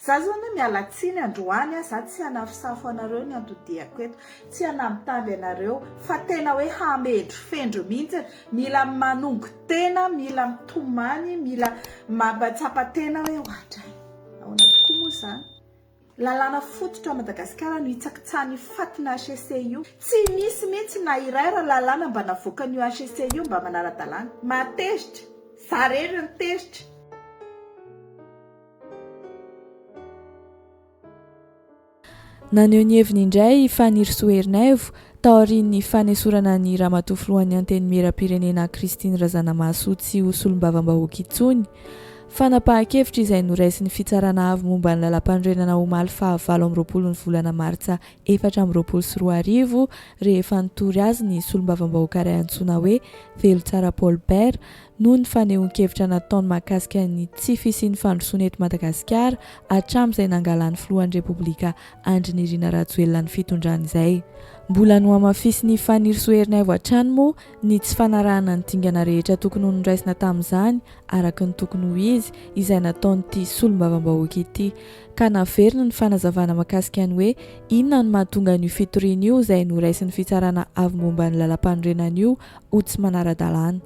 Za zao anie miala tsiny androany a, za tsy hanafosafo anareo ny antodiako eto, tsy hanambitamby anareo fa tena hoe hamendrofendro mihitsy, mila manongo tena, mila mitomany, mila mampatsapa tena hoe oadray, ahoana tokoa moa izany? Lalàna fototra ao Madagasikara no hitsakitsahan'io fatina HCC io. Tsy misy mihitsy na iray ra lalàna mba navoakan'io HCC io mba manara-dalàna. Mahatezitra! Za rery no tezitra. Naneho ny heviny indray i Fanirisoa Ernaivo, taorian'ny fanesorana ny Ramatoa Filohan'ny Antenimierampirenena Christine Razanamahasoa tsy ho solombavambahoaka intsony. Fanapahan-kevitra izay noraisin'ny Fitsarana Avo momba ny Lalampanorenana omaly faha 28 ny volana martsa 2024 rehefa nitory azy ny solombavambahoaka iray antsoina hoe Velontsara Paul Bert noho ny fanehoan-kevitra nataony mahakasika ny tsy fisian'ny fandrosoana eto Madagasikara hatramin'izay nangalan'ny filohan'ny Repoblika Andry Nirina Rajoelina ny fitondrany izay. Mbola nohamafisin'i Fanirisoa Ernaivo hatrany moa ny tsy fanarahana ny dingana rehetra tokony ho noraisina tamin'izany araka ny tokony ho izy izay nataon'ity solombavambahoaka ity ka naveriny ny fanazavana makasika ny hoe inona no mahatonga an'io fitoriana io izay noraisin'ny fitsarana avo momba ny lalampanorenana io ho tsy manara-dalàna.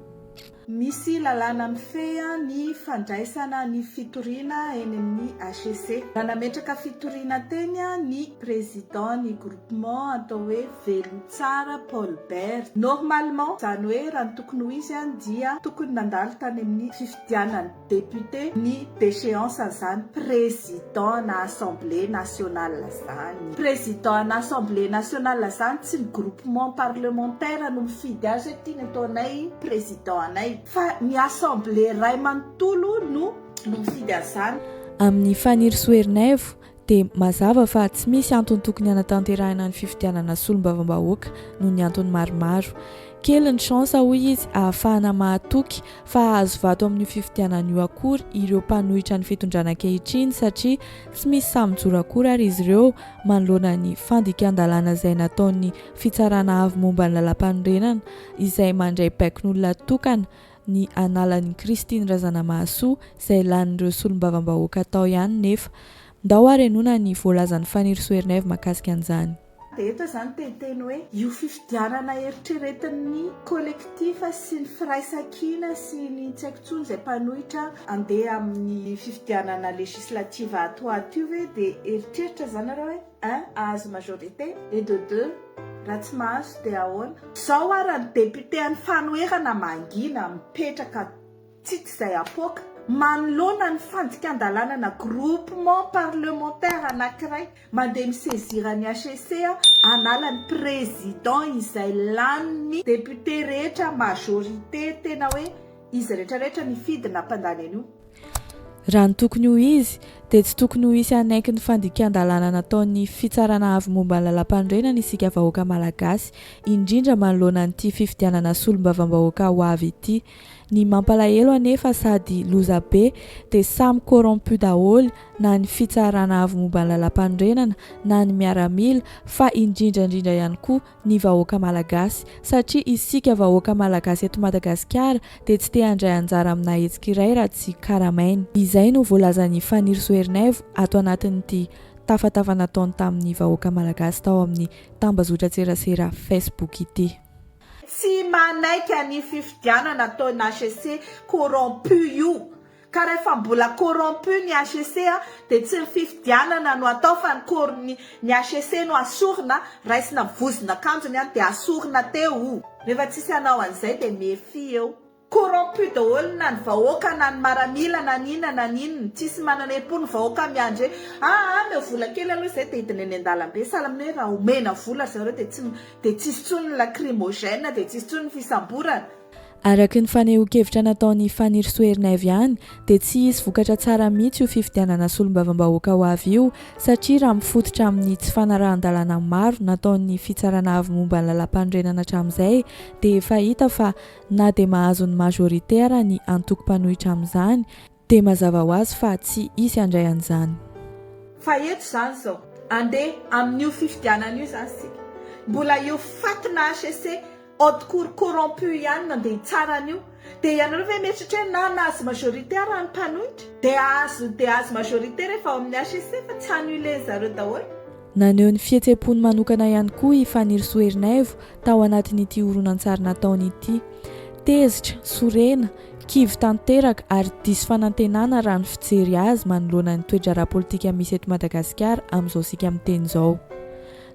Misy lalàna mifehy ny fandraisana ny fitoriana eny amin'ny HCC. Nametraka fitoriana teny ny président ny groupement atao hoe Velontsara Paul Bert. Normalement, izany hoe raha ny tokony ho izy dia tokony nandalo tany amin'ny fifidianana député ny déchéance an'izany président ana assemblée nationale zany. Président ana assemblée nationale zany tsy ny groupement parlementaire no mifidy azy hoe ty ny ataonay président anay fa ny assemblée ray manontolo no no mifidy an'izany. Amin'i Fanirisoa Ernaivo dia mazava fa tsy misy antony tokony hanatanterahina ny fifidianana solombavambahoaka noho ny antony maromaro. Kely ny chance hoy izy ahafahana mahatoky fa hahazo vato amin'io fifidianana io akory ireo mpanohitra ny fitondrana ankehitriny satria tsy misy sahy mijoro akory ary izy ireo manoloana ny fandikan-dalàna izay nataon'ny Fitsarana Avo momba ny Lalàmpanorenana izay mandray baikon'olona tokana ny analan'i Christine Razanamahasoa izay lanin'ireo solombavambahoaka tao ihany nefa. Ndao ary henoina ny voalazan'i Fanirisoa Ernaivo mahakasika an'izany. Dia eto izany te hiteny hoe io fifidianana eritreretin'ny collectif sy ny firaisankina sy ny tsy haiko intsony izay mpanohitra handeha amin'ny fifidianana législative ato ho ato io ve dia eritreritra izany nareo hoe un hahazo majorité et de deux raha tsy mahazo dia ahoana? Zao ara ny député an'ny fanoherana mangina mipetraka tsitsy izay apoaka manoloana ny fandikan-dalànana groupement parlementaire anankiray mandeha mi-saisir ny HCC hanala ny président izay lanin'ny député rehetra majorité tena hoe izy rehetra rehetra nifidy nampandany an'io. Raha ny tokony ho izy, dia tsy tokony ho hisy hanaiky ny fandikan-dalàna nataon'ny Fitsarana Avo momba ny Lalàmpanorenana isika vahoaka Malagasy, indrindra manoloana an'ity fifidianana solombavambahoaka ho avy ity. Ny mampalahelo anefa sady loza be dia samy corrompu daholo na ny Fitsarana Avo momba ny Lalàmpanorenana na ny miaramila fa indrindra indrindra ihany koa ny vahoaka Malagasy satria isika vahoaka Malagasy eto Madagasikara dia tsy te handray anjara amina hetsika iray raha tsy karamaina. Izay no voalazan'i Fanirisoa Ernaivo ato anatin'ity tafatafa nataony tamin'ny vahoaka Malagasy tao amin'ny tambazotran-tserasera Facebook ity. Tsy manaiky an'io fifidianana ataon'ny HCC corrompu io Ka rehefa mbola corrompu ny HCC dia tsy ny fifidianana no atao fa ny cor ny ny HCC no asorina, raisina vozon'akanjony an dia asorina teo o! Rehefa tsisy hanao an'izay dia mefia eo. Corrompu daholo na ny vahoaka na ny maramila na ny inona na ny inona, tsisy manana herim-po ny vahoaka miandry hoe aa omeo vola kely aloha izay dia hidina eny an-dalambe, sahala amin'ny hoe raha omena vola ry zareo dia tsy dia tsisy intsony ny lacrymogène dia tsisy intsony ny fisamborana. Araka ny fanehoan-kevitra nataon'i Fanirisoa Ernaivo ihany dia tsy hisy vokatra tsara mihitsy io fifidianana solombavambahoaka ho avy io satria raha mifototra amin'ny tsy fanarahan-dalàna maro nataon'ny Fitsarana Avo momba ny Lalàmpanorenana hatramin'izay dia efa hita fa na dia mahazo ny majorité ara ny antoko mpanohitra amin'izany dia mazava ho azy fa tsy hisy handray an'izany. Fa eto izany izao, andeha amin'io fifidianana io izany isika. Mbola io fatina HCC. Haute cour corrompu ihany no andeha hitsara an'io. Dia ianareo ve mieritreritra hoe na nahazo majorité ara ny mpanohitra dia hahazo dia hahazo majorité rehefa ao amin'ny HCC fa tsy annuler zareo daholo. Naneho ny fihetseham-pony manokana ihany koa i Fanirisoa Ernaivo tao anatin'ity horonantsary nataony ity. Tezitra, sorena, kivy tanteraka ary diso fanantenana raha ny fijery azy manoloana ny toe-draharaha politika misy eto Madagasikara amin'izao isika miteny izao.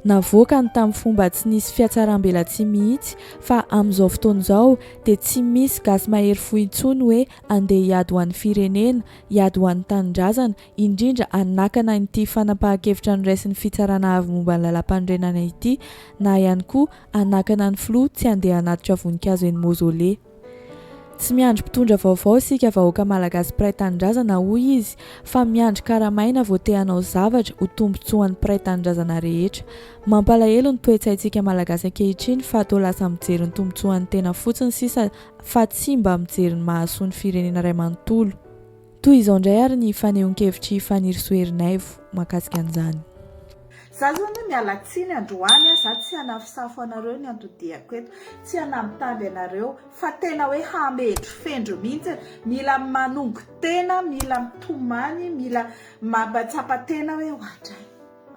Navoakany tamin'ny fomba tsy nisy fihatsaram-belatsihy mihitsy fa amin'izao fotoana izao dia tsy misy gasy mahery fo intsony hoe andeha hiady ho an'ny firenena, hiady ho an'ny tanindrazana, indrindra hanakana ity fanapahan-kevitra noraisin'ny Fitsarana Avo momba ny Lalàmpanorenana ity na ihany koa hanakana ny filoha tsy handeha hanatitra voninkazo eny Mausolée. Tsy miandry mpitondra vaovao isika vahoaka malagasy mpiray tanindrazana hoy izy fa miandry karamaina vao te hanao zavatra ho tombotsoan'ny mpiray tanindrazana rehetra. Mampalahelo ny toe-tsaintsika malagasy ankehitriny fa toa lasa mijery ny tombotsoan'ny tena fotsiny sisa fa tsy mba mijery ny mahasoa ny firenena iray manontolo. Toy izao indray ary ny fanehoan-kevitr'i Fanirisoa Ernaivo mahakasika an'izany. Za zao anie miala tsiny androany a, za tsy hanafosafo anareo ny antodiako eto, tsy hanambitamby anareo fa tena hoe hamedrofendro mihitsy, mila manongo tena, mila mitomany, mila mampatsapa tena hoe oadray.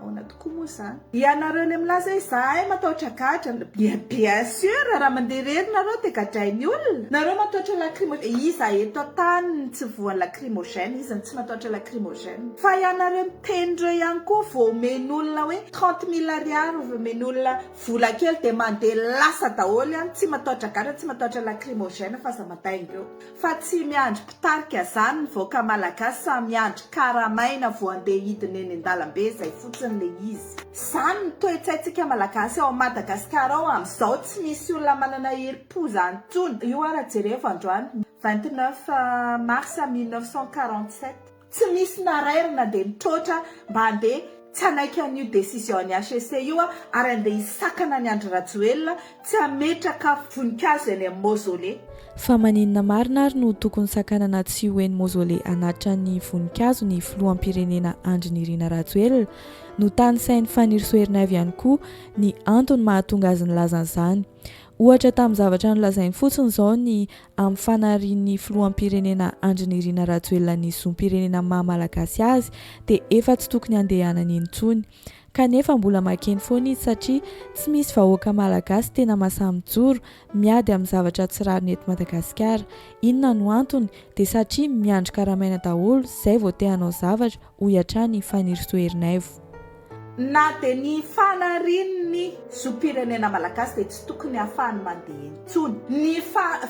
Ahoana tokoa moa izany? Ianareo ilay milaza hoe izahay matahotra gadra, bien bien sûr raha mandeha irery nareo dia gadrain'ny olona. Nareo matahotra lacrymogène, iza eto an-tany no tsy voan'ny lacrymogène, iza no tsy matahotra lacrymogène? Fa ianareo miteny ireo ihany koa vao omen'olona hoe 30 mille ariary vao omen'olona vola kely dia mandeha lasa daholo ihany, tsy matahotra gadra, tsy matahotra lacrymogène fa aza madainga eo. Fa tsy miandry mpitarika zany ny vaoka malagasy sa miandry karamaina vo andeha hidina eny andalambe zay fotsiny le izy. Zany ny toetsaintsika malagasy ao Madagascar ao amizao tsy misy olona manana herim-po zany tsony. Io ara jerevo androany 29 mars 1947. Tsy misy narairina nandeha nitroatra mba handeha tsy hanaiky an'io décision ny HCC io ary handeha hisakana an'i Andry Rajoelina tsy hametraka voninkazo eny amin'ny mausolée. Fa maninona marina ary no tokony sakanana tsy ho eny mausolée hanatitra ny voninkazo ny filoham-pirenena Andry Nirina Rajoelina? Notanisain'i Fanirisoa Ernaivo ihany koa ny antony mahatonga azy nilaza an'izany. Ohatra tamin'ny zavatra nolazainy fotsiny izao ny amin'ny fanarian'ny filoham-pirenena Andry Nirina Rajoelina ny zom-pirenena maha Malagasy azy dia efa tsy tokony handehanany intsony. Kanefa mbola makeny foana izy satria tsy misy vahoaka Malagasy tena masahy mijoro, miady amin'ny zavatra tsy rariny eto Madagasikara. Inona no antony? Dia satria miandry karamaina daholo izay vao te hanao zavatra hoy hatrany i Fanirisoa Ernaivo. Na dia ny fanarian'ny zom-pirenena malagasy dia tsy tokony hahafahany mandeha intsony. Ny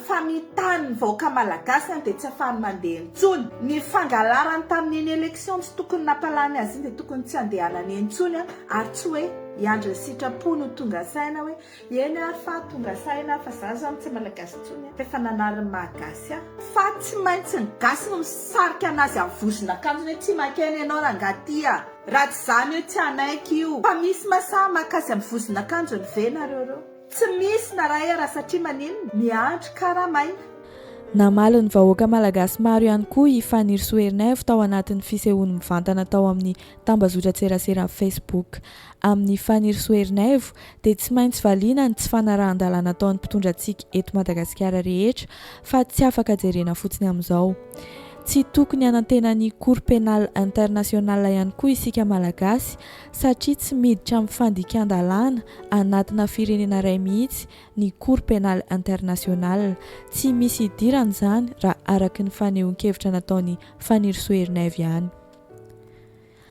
famitany ny vahoaka malagasy dia tsy hahafahany mandeha intsony. Ny fangalarany tamin'iny élection tsy tokony nampalany azy iny dia tokony tsy handehanany intsony ary tsy hoe hiandry ny sitrapo no tonga saina hoe Eny ary fa tonga saina aho fa za zany tsy malagasy intsony fa efa nanary ny maha gasy ahy. Fa tsy maintsy ny gasy no misarika anazy amin'ny vozon'akanjony hoe tsy makeny ianao rangaha ty a! Raha tsy zany io tsy hanaiky io. Fa misy masaha maka azy amin'ny vozon'akanjony ve nareo reo? Tsy misy na ray ara satria maninona? Miandry karamaina. Namaly ny vahoaka malagasy maro ihany koa i Fanirisoa Ernaivo tao anatin'ny fisehoany mivantana tao amin'ny tambazotran-tserasera Facebook. Amin'i Fanirisoa Ernaivo dia tsy maintsy valiana ny tsy fanarahan-dalàna ataon'ny mpitondra antsika eto Madagasikara rehetra fa tsy afaka jerena fotsiny amin'izao. Tsy tokony hanantena ny Cour Pénale Internationale ihany koa isika Malagasy satria tsy miditra amin'ny fandikan-dalàna anatina firenena iray mihitsy ny Cour Pénale Internationale. Tsy misy idirany izany raha araka ny fanehoan-kevitra nataon'i Fanirisoa Ernaivo ihany.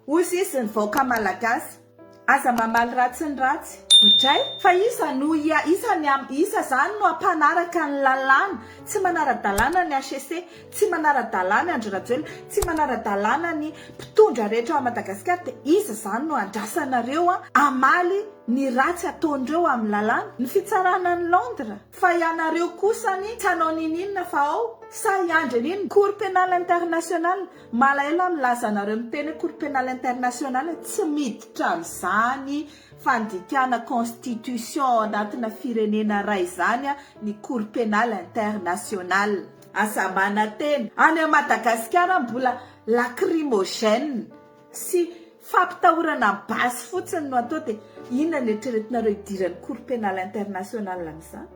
Hozy izy ny vaoka malagasy. Aza mamaly ratsy ny ratsy. Oadray! Fa iza no ia iza ny am iza zany no ampanaraka ny lalàna? Tsy manara-dalàna ny HCC, tsy manara-dalàna Andry Rajoelina, tsy manara-dalàna ny mpitondra rehetra ao Madagasikara dia iza zany no andrasanareo hamaly ny ratsy ataondreo amin'ny lalàna? Ny fitsarana any Londres? Fa ianareo kosany tsy hanao ninininona fa ao sa hiandry an'inona? Cour pénale internationale? Malahelo aho milaza anareo miteny hoe cour pénale internationale tsy miditra amin'izany fandikana constitution ao anatina firenena iray izany ny cour pénale internationale. Aza manantena. Any Madagasikara mbola lacrymogène sy fampitahorana basy fotsiny no atao dia inona no eritreretinareo hidiran'ny cour pénale internationale amin'izany?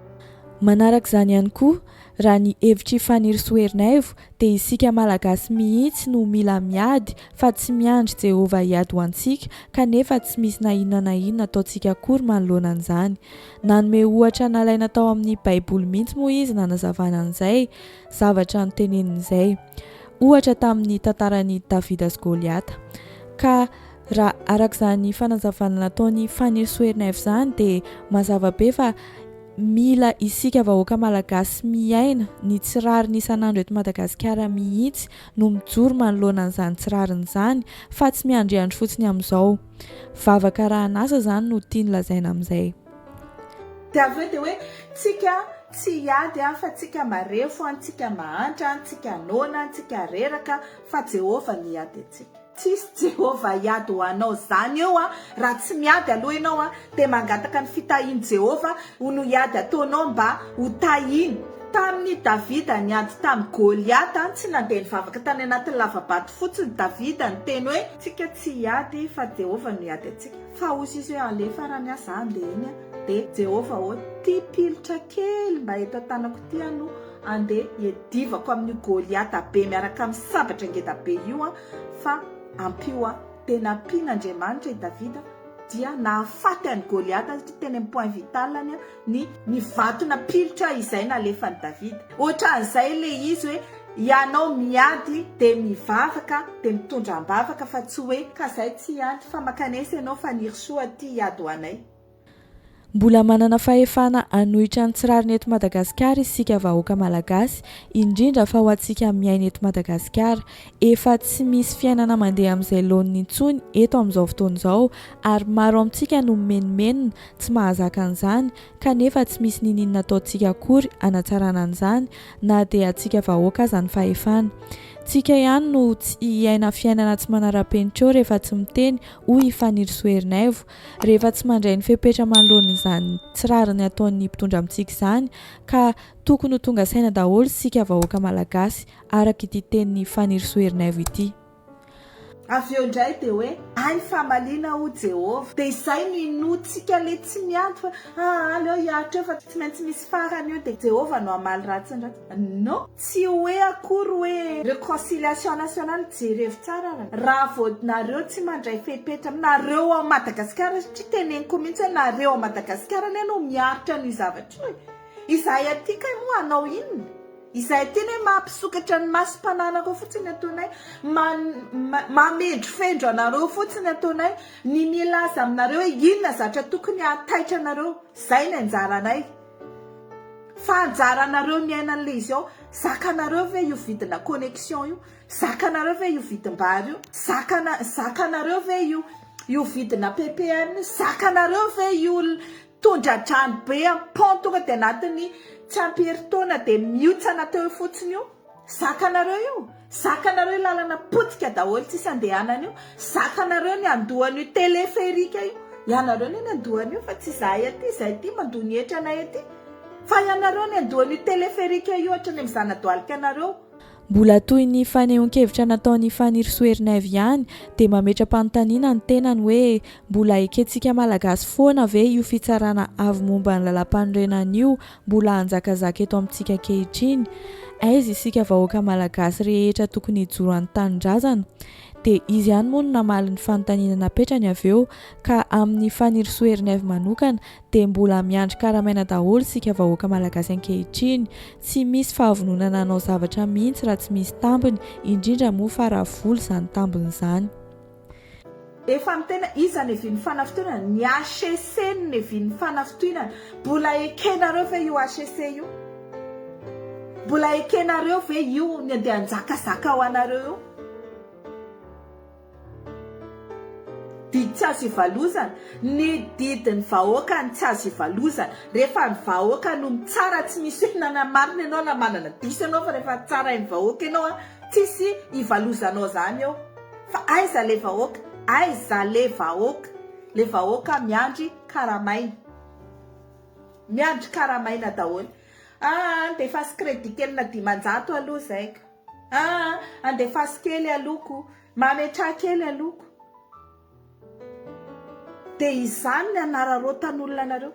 Manaraka izany ihany koa, raha ny hevitr'i Fanirisoa Ernaivo dia isika Malagasy mihitsy no mila miady fa tsy miandry Jehovah hiady ho antsika kanefa tsy misy na inona na inona ataontsika akory manoloana an'izany. Nanome ohatra nalaina tao amin'ny Baiboly mihitsy moa izy nanazavana an'izay zavatra noteneniny izay. Ohatra tamin'ny tantaran'i Davida sy Goliata. Ka raha araka izany fanazavana nataon'i Fanirisoa Ernaivo izany dia mazava be fa Mila isika vahoaka Malagasy miaina ny tsy rariny isan'andro eto Madagasikara mihitsy no mijoro manoloana an'izany tsy rariny izany fa tsy miandriandry fotsiny amin'izao. Vavaka arahan'asa izany no tiany lazaina amin'izay. Dia avy eo dia hoe tsika tsy hiady an fa tsika marefo an tsika mahantra an tsika noana an tsika reraka fa Jehovah no hiady antsika. Tsisy Jehovah hiady ho anao zany eo an, raha tsy miady aloha ianao an, dia mangataka ny fitahian'i Jehovah ho no hiady ataonao mba ho tahiny. Tamin'i Davida niady tamin'i Goliata an, tsy nandeha nivavaka tany anatin'ny lava-bato fotsiny Davida niteny hoe, tsika tsy hiady fa Jehovah no hiady antsika, fa hozy izy hoe alefa ara ny ahy za handeha eny an, dia Jehovah ô, ty pilotra kely mba eto an-tanako ty aho no Andeha hiadivako amin'io Goliata be miaraka amin'ny sabatra ngeda be io aho, fa ampio aho. Dia nampian'Andriamanitra i Davida, dia nahafaty an'i Goliata, satria teny amin'ny point vital-ny ny ny vato napilotra izay nalefan'i Davida. Ohatran'izay ilay izy hoe ianao miady dia mivavaka dia mitondra am-bavaka fa tsy hoe ka zay tsy hiady fa mankanesa ianao fa Nirisoa aty hiady ho anay. Mbola manana fahefana hanohitra ny tsy rariny eto Madagasikara isika vahoaka Malagasy, indrindra fa ho antsika miaina eto Madagasikara. Efa tsy misy fiainana mandeha amin'izay laoniny intsony eto amin'izao fotoana izao ary maro amintsika no mimenomenona tsy mahazaka an'izany kanefa tsy misy niniana ataontsika akory hanatsarana an'izany na dia antsika vahoaka aza ny fahefana. Tsika ihany no tsy hiaina fiainana tsy manara-penitra eo rehefa tsy miteny hoy i Fanirisoa Ernaivo. Rehefa tsy mandray ny fepetra manoloana izany tsy rariny ataon'ny mpitondra amintsika izany ka tokony ho tonga saina daholo isika vahoaka malagasy araka ity tenin'i Fanirisoa Ernaivo ity. Avy eo indray dia hoe hay famaliana hoy Jehovah. Dia izay no inoantsika ilay tsy miady fa aa aleo hiaritra eo fa tsy maintsy misy farany io dia Jehovah no hamaly ratsy ny ratsy. Non! Tsy hoe akory hoe reconciliation nationale jerevo tsara ary raha vao nareo tsy mandray fepetra nareo ao Madagasikara satria teneniko mihitsy hoe nareo ao Madagasikara anie no miaritra an'io zavatra io e! Izahay aty kay moa hanao inona? Izahay aty anie mampisokatra ny masom-pananareo fotsiny ataonay, mamendrofendro anareo fotsiny ataonay, ny milaza aminareo hoe inona zavatra tokony hahataitra anareo, zay ny anjaranay. Fa anjaranareo miaina an'ilay izy ao, zakanareo ve io vidina connexion io? Zakanareo ve io vidim-bary io? Zakana, zakanareo ve io io vidina ppn io? Zakanareo ve io tondra-drano be am pont tonga dia anatin'ny tsy ampy herintaona dia miotsana teo fotsiny io? Zakanareo io? Zakanareo io lalana potika daholo tsisy andehanana io? Zakanareo ny handoa an'io téléphérique io? Ianareo anie ny handoa an'io fa tsy izahay aty, izahay aty mandoa ny hetranay aty. Fa ianareo ny handoa an'io téléphérique io hatrany amin'ny zana-dohalikanareo. Mbola toy ny fanehoan-kevitra nataon'i Fanirisoa Ernaivo ihany dia mametra-panontaniana ny tenany hoe mbola ekentsika Malagasy foana ve io fitsarana avo momba ny lalàmpanorenana io mbola hanjakazaka eto amintsika ankehitriny? Aiza isika vahoaka Malagasy rehetra tokony hijoro an-tanindrazana? Dia izy ihany moa no namaly ny fanontaniana napetrany avy eo ka amin'i Fanirisoa Ernaivo manokana dia mbola miandry karamaina daholo isika vahoaka Malagasy ankehitriny. Tsy misy fahavononana hanao zavatra mihitsy raha tsy misy tambiny, indrindra moa fa raha vola izany tambiny izany. Efa miteny iza nevin'ny fanafitohinana? Ny HCC no nevin'ny fanafitohinana. Mbola ekenareo ve io HCC io? Mbola ekenareo ve io ny andeha hanjakazaka ho anareo io? Didy tsy azo ivalozana. Ny didin'ny vahoaka no tsy azo ivalozana. Rehefa ny vahoaka no mitsara tsy misy hoe na marina ianao na manana diso ianao fa rehefa tsarain'ny vahoaka ianao an, tsisy ivalozanao zany eo. Fa aiza le vahoaka? Aiza le vahoaka? Le vahoaka miandry karamaina. Miandry karamaina daholo. Aa andefaso crédit kelina 500 aloha zay ka. Aa andefaso kely aloha ko. Mametraha kely aloha ko. Dia izany ny anararaotan'olona anareo.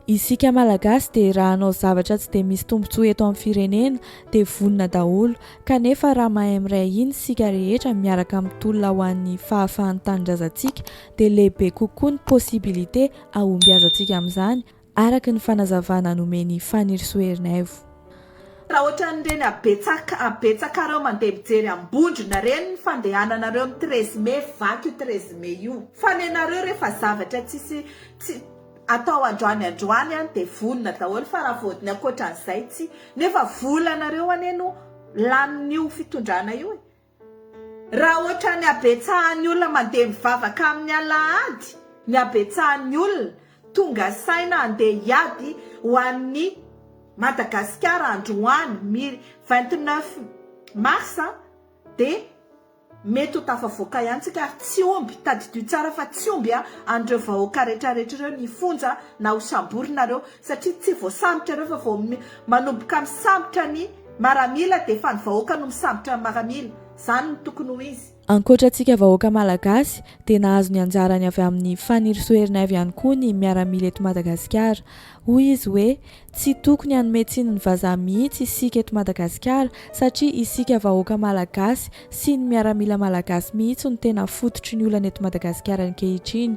Isika Malagasy dia raha hanao zavatra tsy dia misy tombontsoa eto amin'ny firenena dia vonona daholo kanefa raha mahay miray hina isika rehetra miaraka mitolona ho an'ny fahafahan'ny tanindrazantsika dia lehibe kokoa ny possibilité hahombiazantsika amin'izany araka ny fanazavana nomen'i Fanirisoa Ernaivo. Raha ohatran'ireny habetsaka habetsakareo mandeha mijery ambondrona ireny ny fandehananareo amin'ny 13 mai vaky io 13 mai io fa nenareo rehefa zavatra tsisy tsy Atao androany androany an dia vonona daholo fa raha vao ny ankoatran'izay tsy nefa volanareo anie no lanin'io fitondrana io e! Raha ohatran'ny habetsahan'ny olona mandeha mivavaka amin'ny alahady ny habetsahan'ny olona tonga saina handeha hiady ho an'ny Madagasikara androany mi 29 mars dia Mety ho tafavoaka ihany tsika ary tsy omby, tadidio tsara fa tsy omby an'ireo vahoaka retraretra ireo ny hifonja na ho samborina ireo satria tsy voasambotra ireo fa vao manomboka misambotra ny maramila dia efa ny vahoaka no misambotra ny maramila, zany no tokony ho izy. Ankoatra antsika vahoaka malagasy dia nahazo ny anjarany avy amin'i Fanirisoa Ernaivo ihany koa ny miaramila eto Madagasikara. Hoy izy hoe, Tsy tokony hanome tsiny ny vazaha mihitsy isika eto Madagasikara satria isika vahoaka malagasy sy ny miaramila malagasy mihitsy no tena fototry ny olana eto Madagasikara ankehitriny.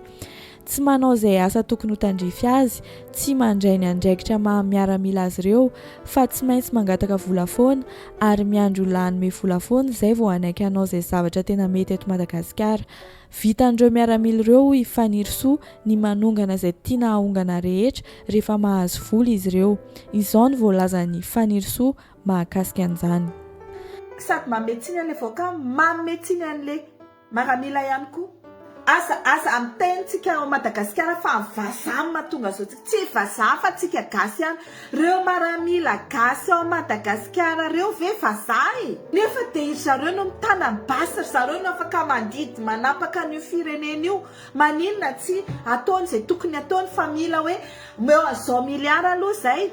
Tsy manao izay asa tokony ho tandrify azy, tsy mandray ny andraikitra maha miaramila azy ireo fa tsy maintsy mangataka vola foana ary miandry olona hanome vola foana izay vao hanaiky hanao izay zavatra tena mety eto Madagasikara. Vitan'ireo miaramila ireo hoy i Fanirisoa ny manongana izay tiana haongana rehetra rehefa mahazo vola izy ireo. Izao no voalazan'i Fanirisoa mahakasika an'izany. Sady manome tsiny an'ilay vahoaka manome tsiny an'ilay maramila ihany koa. Aza aza miteny tsika ao Madagasikara fa vazaha no mahatonga zao tsika. Tsy vazaha fa tsika gasy ihany. Reo maramila gasy ao Madagasikara reo ve vazaha e? Nefa dia ry zareo no mitana ny basy, ry zareo no afaka mandidy manapaka an'io firenena io. Maninona tsy ataony izay tokony ataony fa mila hoe omeo an'izao milliard aloha izay.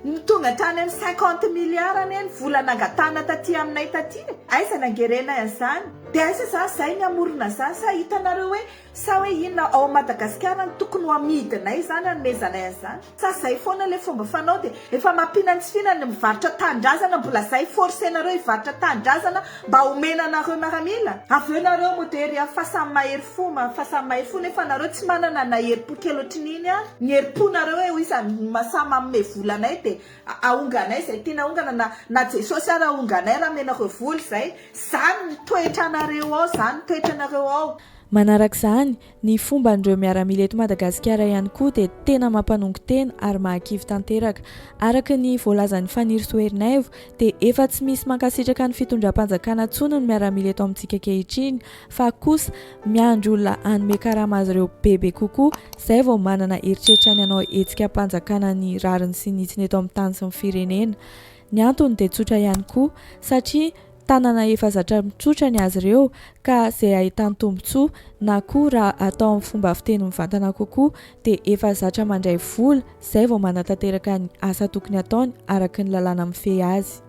Ny tonga hatrany amin'ny 50 milliard anie ny vola nangatahana taty aminay taty e. Aiza nangerenay an'izany? Dia aiza izany izay ny hamorona an'izany sa hitanareo hoe sa hoe inona ao Madagasikara no tokony ho amidinay izany hanomezanay an'izany? Sa zay foana le fomba fanao de efa mampinan-tsifina ny mivarotra tanindrazana mbola zay forcer-nareo hivarotra tanindrazana mba homena anareo maramila? Avy eo nareo mody ery fa samy mahery fo ma fa samy mahery fo nefa nareo tsy manana na herim-po kely ohatrin'iny ary ny herim-ponareo hoe iza no samy manome vola anay de ahonganay zay tiana ahongana na na Jesosy ary ahonganay raha amenareo vola zay zany ny toetranareo ao zany ny toetranareo ao. Manarak'izany, Ny fomban'ireo miaramila eto Madagasikara ihany koa dia tena mampanongo tena ary mahakivy tanteraka. Araka ny voalazan'i Fanirisoa Ernaivo dia efa tsy misy mankasitraka ny fitondram-panjakana intsony ny miaramila eto amintsika ankehitriny fa kosa miandry olona hanome karama azy ireo bebe kokoa izay vao manana eritreritra ny hanao hetsika am-panjakana ny rariny sy ny hitsiny eto amin'ny tany sy ny firenena. Ny antony dia tsotra ihany koa satria Tanana efa zatra mitsotra ny azy ireo ka izay ahitany tombontsoa na koa raha atao amin'ny fomba fiteny mivantana kokoa dia efa zatra mandray vola izay vao manatanteraka ny asa tokony hataony araka ny lalàna mifehy azy.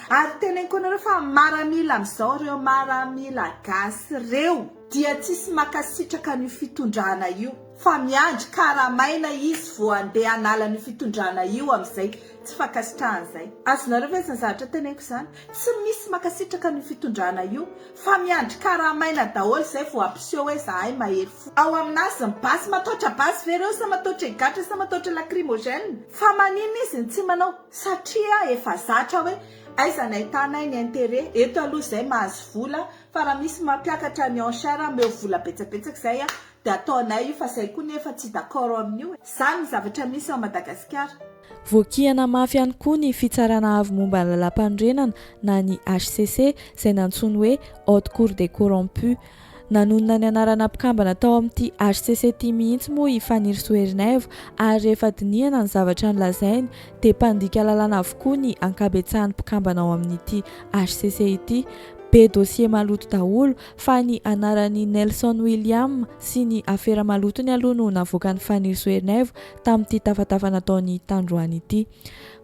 Ary teneniko anareo fa maramila amizao reo maramila gasy reo dia tsisy makasitraka an'io fitondrana io fa miandry karamaina izy vo andeha hanala an'io fitondrana io amizay Tsy fankasitrahana izay. Azonareo ve izany zavatra teneniko izany? Tsy misy mankasitraka an'io fitondrana io fa miandry karamaina daholo izay vao hampiseho hoe zahay mahery fo. Ao aminazy ny basy, mataotra basy ve ireo sa mataotra higadra sa mataotra lacrymogène? Fa maninona izy no tsy manao? Satria efa zatra hoe aiza ny ahitanay ny intérêt, eto aloha izay mahazo vola fa raha misy mampiakatra ny enchère omeo vola betsabetsaka izay dia ataonay io fa zay koa nefa tsy d'accord amin'io e! Zany ny zavatra misy ao Madagasikara. Voakihana mafy ihany koa ny Fitsarana Avo momba ny Lalàmpanorenana na ny hcc izay nantsoiny hoe Haute Cour des Corrompus. Nanonona ny anarana mpikambana tao amin'ity hcc ity mihitsy moa i Fanirisoa Ernaivo ary rehefa dinihana ny zavatra nolazainy dia mpandika lalàna avokoa ny ankabetsahan'ny mpikambana ao amin'ity hcc ity. Be dossier maloto daholo fa ny anaran'i Nelson William sy ny afera malotony aloha no navoakan'i Fanirisoa Ernaivo tamin'ity tafatafa nataony tandroany ity.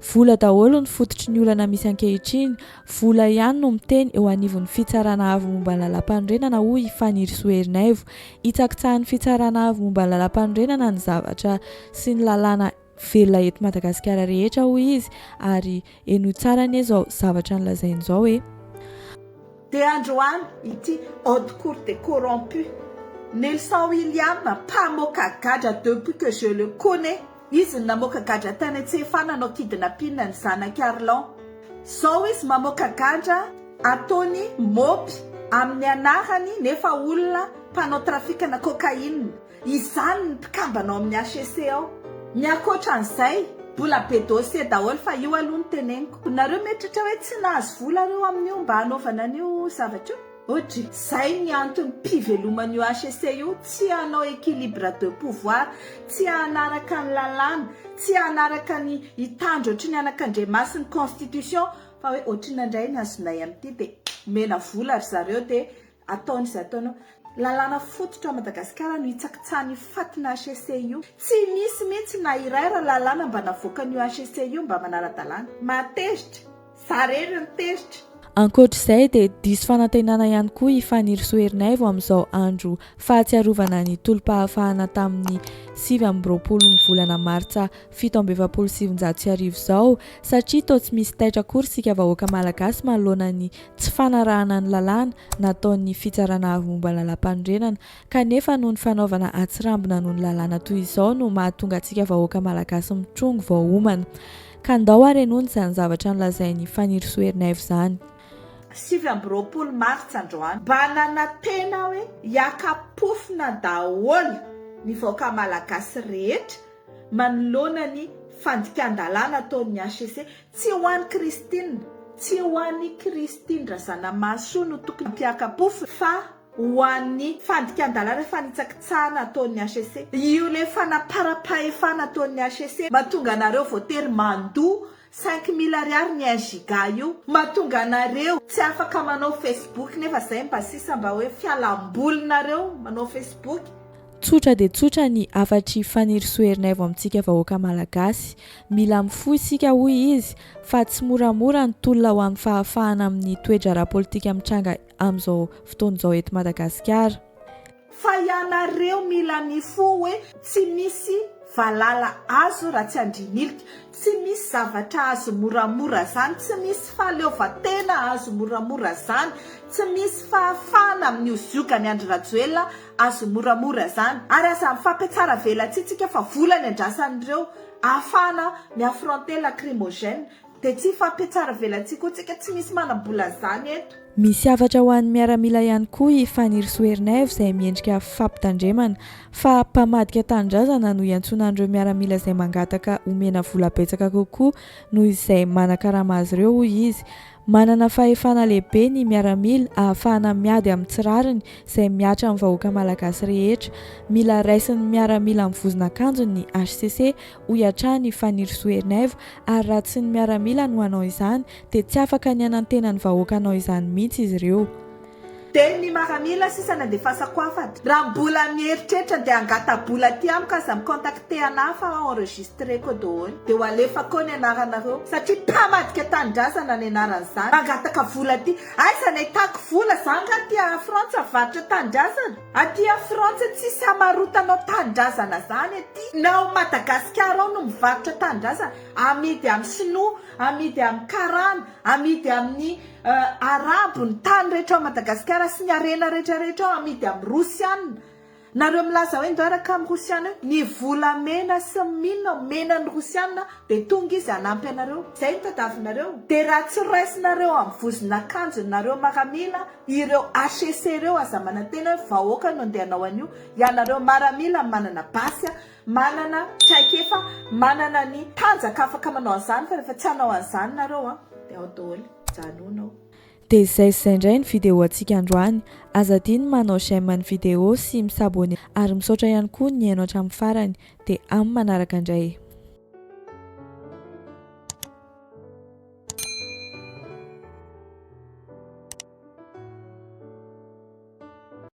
Vola daholo ny fototry ny olana misy ankehitriny, vola ihany no miteny eo anivon'ny Fitsarana Avo momba ny Lalàmpanorenana hoy i Fanirisoa Ernaivo. Hitsakitsahan'ny Fitsarana Avo momba ny Lalàmpanorenana ny zavatra sy ny lalàna. velona eto Madagasikara rehetra hoy izy ary henoy tsara anie izao zavatra nolazainy izao e. Dia androany ity haute cour des corrompus Nelson William mpamoaka gadra depuis que je le connais izy no namoaka gadra tany Antsefa nanao kidnapping ny zanak'i Arlan zao izy mamoaka gadra ataony mopy amin'ny anarany nefa olona mpanao trafikana cocaïne Izany ny mpikambana ao amin'ny HCC ao. Ny ankoatra an'izay, mbola be dossier daholo fa io aloha no teneniko. Nareo mieritreritra hoe tsy nahazo vola reo amin'io mba hanaovana an'io zavatra io? Ohatry. Zay ny antony mpiveloman'io HCC io, tsy hanao équilibre de pouvoir, tsy hanaraka ny lalàna, tsy hanaraka ny hitandro ohatry ny anakandriamaso ny constitution fa hoe ohatrinona indray ny azonay amin'ity dia omena vola ry zareo dia Ataony izay ataony eo. Lalàna fototra ao Madagasikara no hitsakitsahan'io fatina HCC io. Tsy misy mihitsy na iray ra lalàna mba navoakan'io HCC io mba manara-dalàna. Mahatezitra. Za rery no tezitra. Ankoatra izay dia diso fanantenana ihany koa i Fanirisoa Ernaivo amin'izao andro fahatsiarovana ny tolom-pahafahana tamin'ny 29 ny volana martsa 1947 izao satria toa tsy misy taitra akory isika vahoaka malagasy manoloana ny tsy fanarahana ny lalàna nataon'ny Fitsarana Avo momba ny Lalàmpanorenana kanefa noho ny fanaovana atsirambina noho ny lalàna toy izao no mahatonga antsika vahoaka malagasy mitrongy vao homana. Ka ndao ary henoina izany zavatra nolazain'i Fanirisoa Ernaivo izany. 29 martsa androany. Mba nanantena aho hoe hiaka-pofona daholo ny vahoaka malagasy rehetra manoloana ny fandikan-dalàna ataon'ny HCC. Tsy ho an'i Christine, tsy ho an'i Christine Razanamahasoa no tokony hampiaka-pofona fa ho an'ny fandikan-dalàna fanitsakitsahana ataon'ny HCC. Io ilay fanaparam-pahefana ataon'ny HCC mahatonga anareo voatery mandoa 5000 ariary ny un giga io, mahatonga anareo tsy afaka manao Facebook nefa zay mba sisa mba hoe fialambolinareo manao Facebook. Tsotra dia tsotra ny hafatr'i Fanirisoa Ernaivo amintsika vahoaka Malagasy. Mila mifoha isika hoy izy fa tsy moramora ny tolona ho amin'ny fahafahana amin'ny toe-draharaha politika mitranga amin'izao fotoana izao eto Madagasikara. Fa ianareo mila mifoha hoe tsy misy valala azo raha tsy andrinilika, tsy misy zavatra azo moramora zany, tsy misy fahaleovantena azo moramora zany, tsy misy fahafahana amin'io ziogan'i Andry Rajoelina azo moramora zany. Ary aza mifampiatsara velatsihy tsika fa vola ny andrasan'ireo ahafahana mi-affronter lacrymogène. Dia tsy hifampiatsara velatsihy koa tsika, tsy misy manam-bola zany eto. Misy hafatra ho an'ny miaramila ihany koa i Fanirisoa Ernaivo izay miendrika fampitandremana fa mpamadika tanindrazana no iantsoana an'ireo miaramila izay mangataka omena vola betsaka kokoa noho izay manakarama azy ireo hoy izy. Manana fahefana lehibe ny miaramila ahafahana miady amin'ny tsy rariny izay mihatra amin'ny vahoaka malagasy rehetra. Mila raisin'ny miaramila amin'ny vozon'akanjony ny hcc, hoy hatrany i Fanirisoa Ernaivo ary raha tsy ny miaramila no hanao izany dia tsy afaka ny hanantena ny vahoaka hanao izany mihitsy izy ireo. Dia ny maramila sisa nandefasako hafatra. Raha mbola mieritreritra dia hangata-bola aty amiko aza mi-contacter anah fa enregistreko daholo. Dia ho alefako eo ny anaranareo. Satria mpamadika tanindrazana ny anaran'izany. Mangataka vola aty. Aiza ny ahitako vola? Za nga aty a Frantsa varotra tanindrazana? Aty a Frantsa tsisy hamarotanao tanindrazana zany aty. Na ao Madagasikara ao no mivarotra tanindrazana. Amidy amin'ny sinoa, amidy amin'ny karana, amidy amin'ny Arabo, ny tany rehetra ao Madagasikara sy ny harena rehetra rehetra ao amidy amin'ny Rosiana. Nareo milaza hoe ndao hiaraka amin'ny Rosiana io, ny volamena sy ny mine omena ny Rosiana dia tonga izy hanampy anareo. Izay no tadiavinareo. Dia raha tsy raisinareo amin'ny vozon'akanjonareo maramila ireo HCC ireo aza manantena hoe vahoaka no andeha hanao an'io, ianareo maramila manana basy Manana traikefa, manana ny tanjaka afaka manao an'izany fa rehefa tsy hanao an'izany nareo an, dia ao daholo, mijanona ao. Dia izay sy izay indray ny vidéo antsika androany. Aza adino ny manao j'aime ny vidéo sy mi-s'abonner ary misaotra ihany koa nihaino hatramin'ny farany. Dia amin'ny manaraka indray.